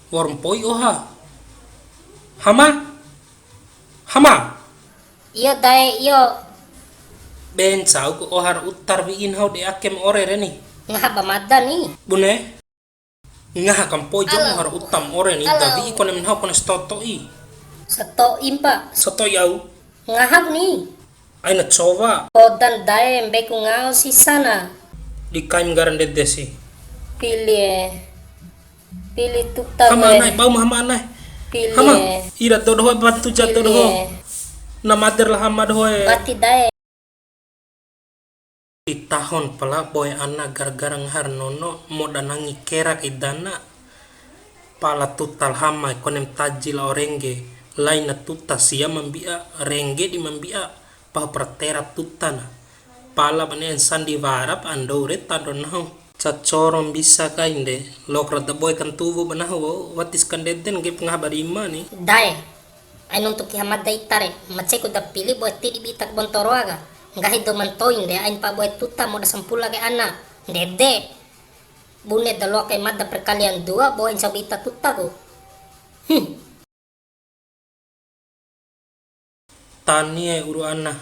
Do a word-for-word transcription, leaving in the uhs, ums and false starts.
Wa'ur mpoi oha. Hama? Hama? Iyo dae, iyo. Be ncau ku oha ra uta wi'i nahu de ake ma ore re ni. Ngaha ba mada ni. Bune? Ngaha kampoi jo oha ra uta ma ore ni, da wi'i kone ma nahu kone sato'i. Sato'i mpa. Sato'i au. Ngaha ni. Aina cowa. Podan dae mbeku ngao sisana. Di kaim nggara ndede si. Pili e. Pili tuta. Hama we. Anae, bau ma hama anae. Pili e. Hama, ira doho e, bantu ja doho. Na mader la hama doho e. Wati dae. Di tahon pala boe ana gara-gara ngaha ra nono, moda nangi kera kai dana. Pala tuta la hama e, kone ma taji lao rengge, laina tuta sia ma mbi'a, rengge di ma mbi'a, pahu pra tera tutana. Pala ba ne'e sandiwara pa andou re tando nahu. Cacoro mbisa kain de, loak ra da boe kantuwu ba nahu, wati si kandeden ngge'ep ngaha ba rima ni. Dae, ain nuntu kiha mada ita re, maceku da pili boe tidi ba ita kabonto roa ka. Nggahi dou ma ntoin de, ain pa boe tuta moda sampula ke ana. Ndede. Bune da loa kai mada perkalian dua, boe ncau ba ita tuta ku. Hmm. Tani e uru ana,